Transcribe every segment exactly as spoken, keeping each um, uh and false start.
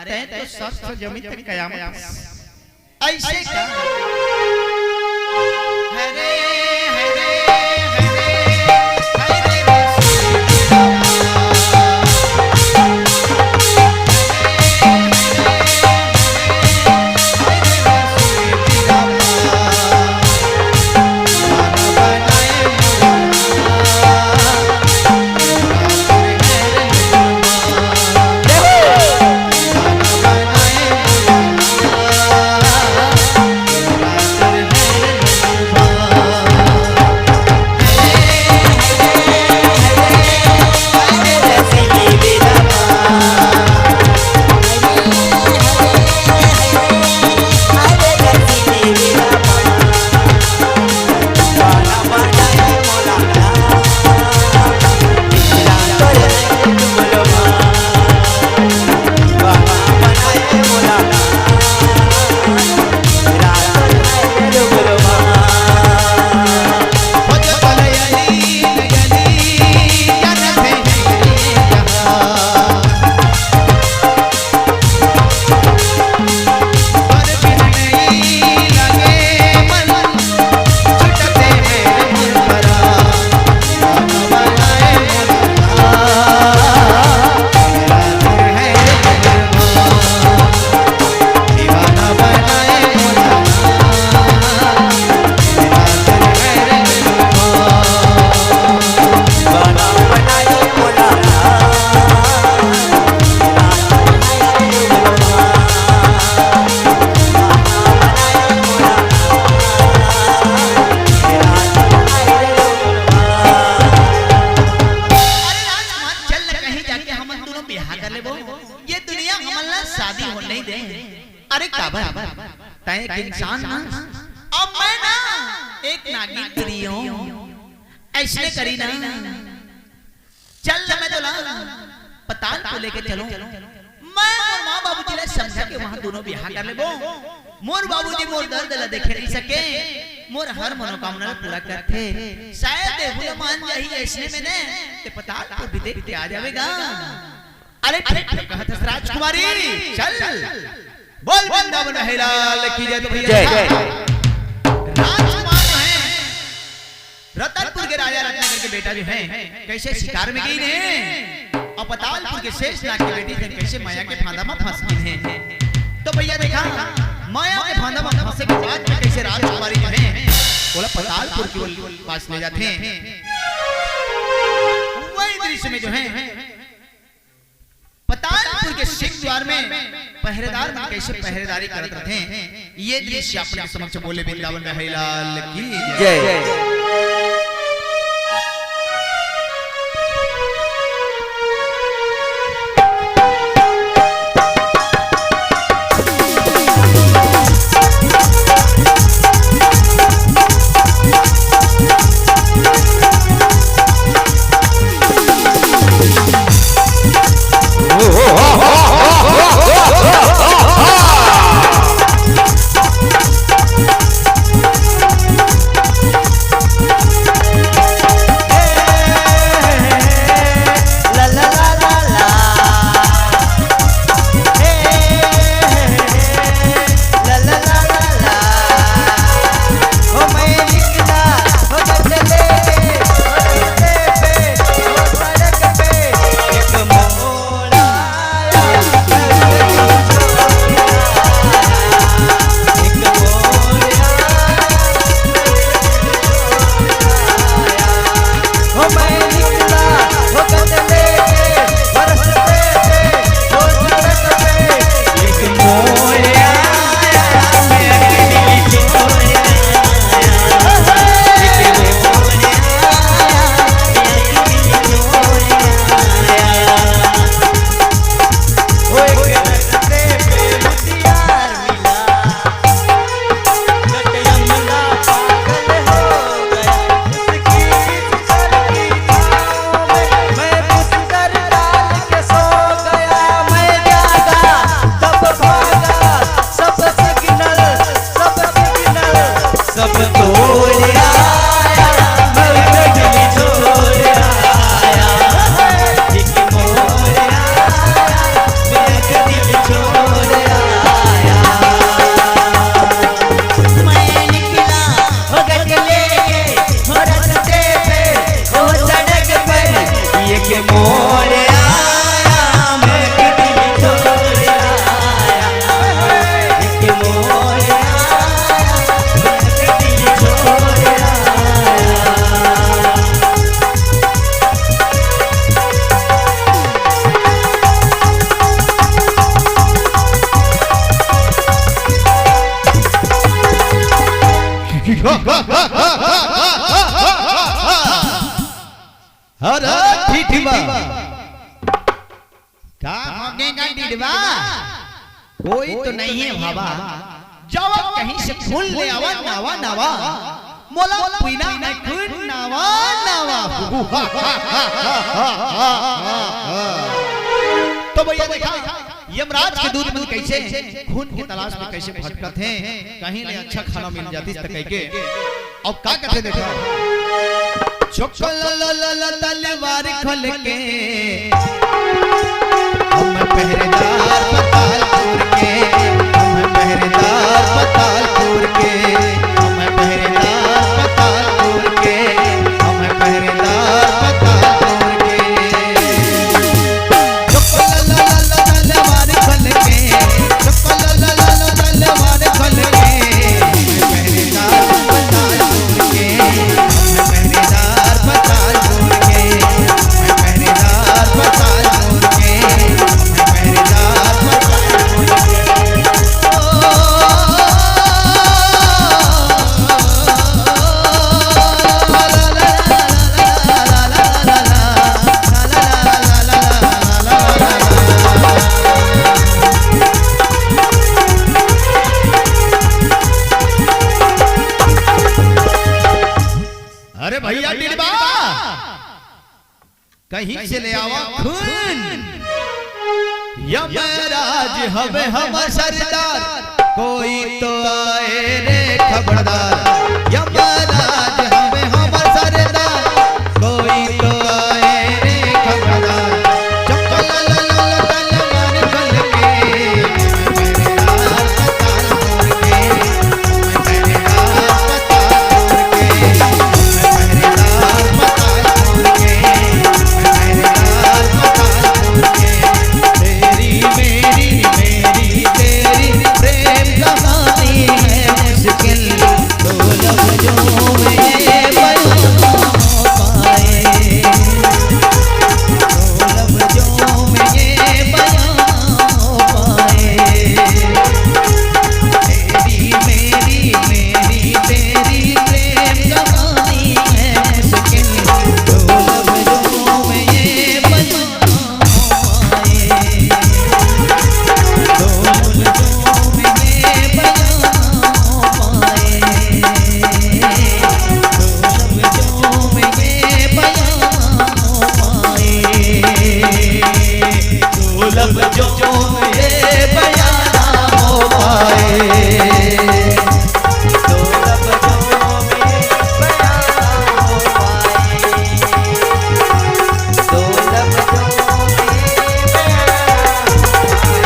तैं तो स्वर्ग से जमीन तक कयामत। अइसे का? हरे, हरे, हरे, हरे रसूल। अरे राजकुमार, चल न कहीं जाके हमन दूनों बिहाव कर लेबो। ये दुनिया हमन ला शादी होन नहीं दे। अरे काबर? तैं एक इंसान ना, अउ मैं ना एक नागिन परी हूँ। अइसने करी ना, चल ना मैं तोला पतालपुर लेके चलूं। मैं मोर माँ बाबूजी ला समझा के वहाँ दूनों बिहाव कर लेबो। मोर बाबूजी मोर दर्द ला देखे नहीं सके, मोर हर मनोकामना ला पूरा करथे। शायद देहू ला मान जाही, अइसने में ने ते पतालपुर भी देख के आ जाबे गा। अरे ठीक, ठीक कहत हस राजकुमारी, चल। बोल वृंदावन बिहारी लाल की जय। तो भैया जय। देखा, राजकुमार जो है, रतनपुर के राजा रत्नाकर के बेटा जो है, कइसे शिकार में गे हे अउ पतालपुर के शेषनाग के बेटी से कइसे माया के फांदा में फंस गे हे। तो भैया देखा, माया के फांदा में फंसे के बाद में कइसे राजकुमारी जो है, ओला पतालपुर के पास ले जाथे। वही दृश्य में जो है, पतालपुर के सिंह द्वार में पहरेदार मन कइसे पहरेदारी करत रथे, ये दृश्य अपने समक्ष बोले वृंदावन बिहारी लाल की जय। जय। अरे ठीक बा। का होगे गा डिड़वा? कोई तो नहीं है बाबा। जावा कहीं से खून ले आवा, नावा नावा। मोला पीना है खून नावा नावा। तो भैया देखा, यमराज के दूत मन कैसे खून के तलाश में कैसे भटकत हैं, कहीं ले अच्छा खाना मिल जातिस त कहिके। अब का कथे देखा, चोकल तलवार खोल के, हम पहरेदार पतालपुर के, हम पहरेदार पतालपुर के, हम पहरेदार पतालपुर के, हम पहरेदार पतालपुर के। अरे भैया डिड़वा, कहीं से ले आवा खून। यमराज हवे हमर सरदार, कोई तो आए रे खबरदार। यमराज हवे हमर सरदार, कोई तो आए रे खबरदार। चप्पल लल लल तलवार खोल के,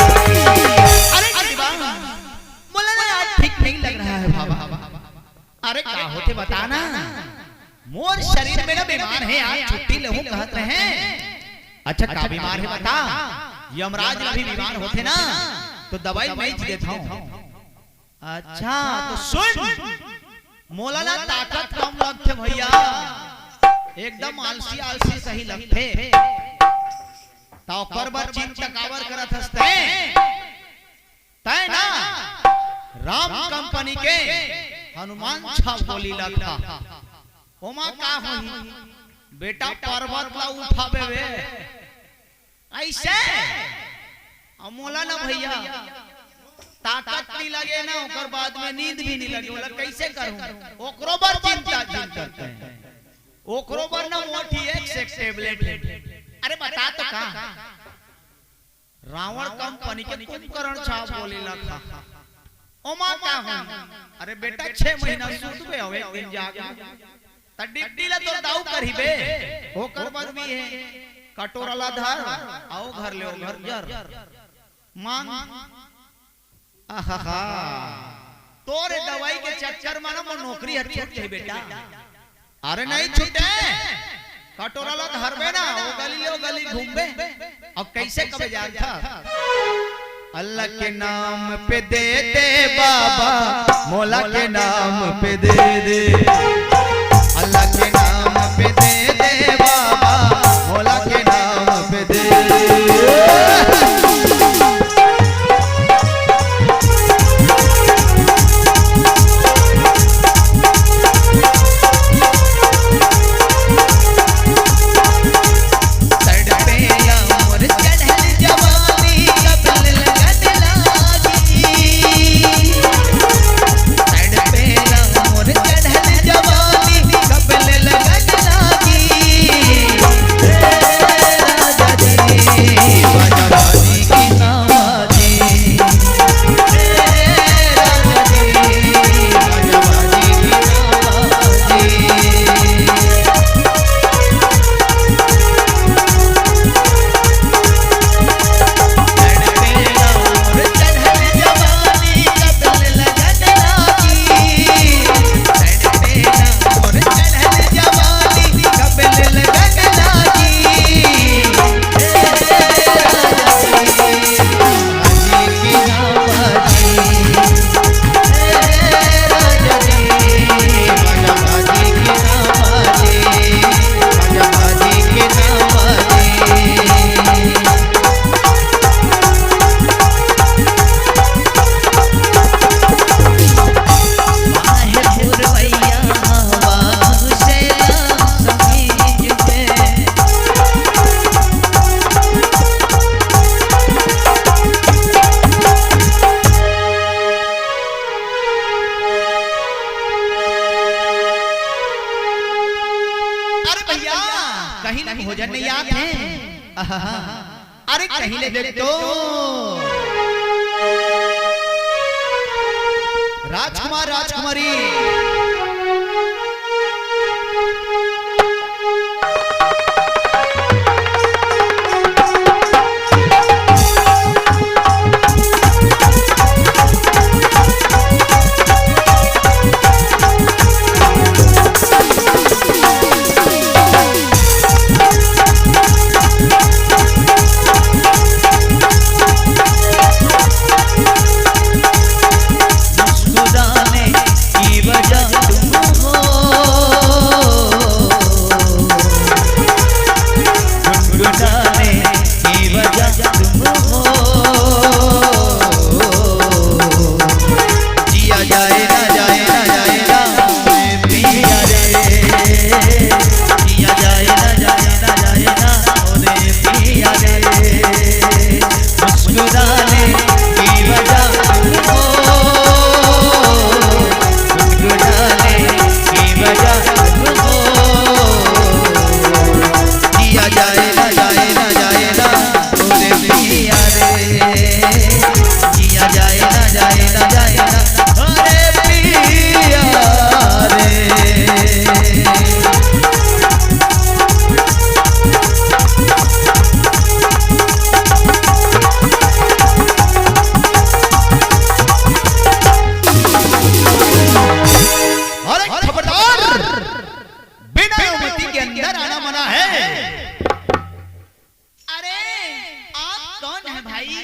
अरे शिवा, मोला ना आज ठीक नहीं लग रहा है बाबा। अरे का होथे बता ना, मोर शरीर में ना बीमार है, आज छुट्टी लेहूं कहत रहे। अच्छा का बीमार है बता? यमराज ला भी बीमार होथे ना, तो दवाई मैं ही देत हूं। अच्छा तो सुन, मोला ना ताकत कम लगथे भैया, एकदम आलसी आलसी सही लगथे। त ओकर बर चिंता काबर करत हस तैं? तैं ना राम कंपनी के हनुमान छाप गोली ला खा। ओमा का होही? बेटा पर्वत ला उठाबे बे। अइसे? अब मोला ना भैया, ताकत नइ लगे ना, ओकर बाद में नींद भी नइ लगे, ओला कइसे करहूं? ओकरो बर चिंता झन करते हैं, ओकरो बर ना मोठी एक से एक टेबलेट है। अरे बता तो का? रावण कंपनी के कुंभकर्ण छाप गोली ला खा। ओमा का हो? अरे बेटा, छह महीना सूतबे, अउ एक दिन जागबे। त ड्यूटी ला तोर दाऊ करही बे, ओकर बर भी हे। कटोरा ला धर, अउ घर ले ओ घर जर। मांग। आहाहा। तोरे दवाई के चक्कर में ना मोर नौकरी हर छूट जाही बेटा। अरे नहीं छूटे, कटोरा ला धरबे ना, ओ गली ले ओ गली घूमबे। अब कइसे कबे जानथा? अल्लाह के नाम पे दे दे बाबा, मोला के नाम पे दे दे। अल्लाह के नाम पे दे दे बाबा, मोला के नाम पे दे दे। भैया, कहीं ले भोजन नहीं आत हे। अरे कहीं ले देख तो। राजकुमार, राजकुमारी। अरे खबरदार, बिना अनुमति के अंदर आना मना है। अरे, आप कौन है भाई?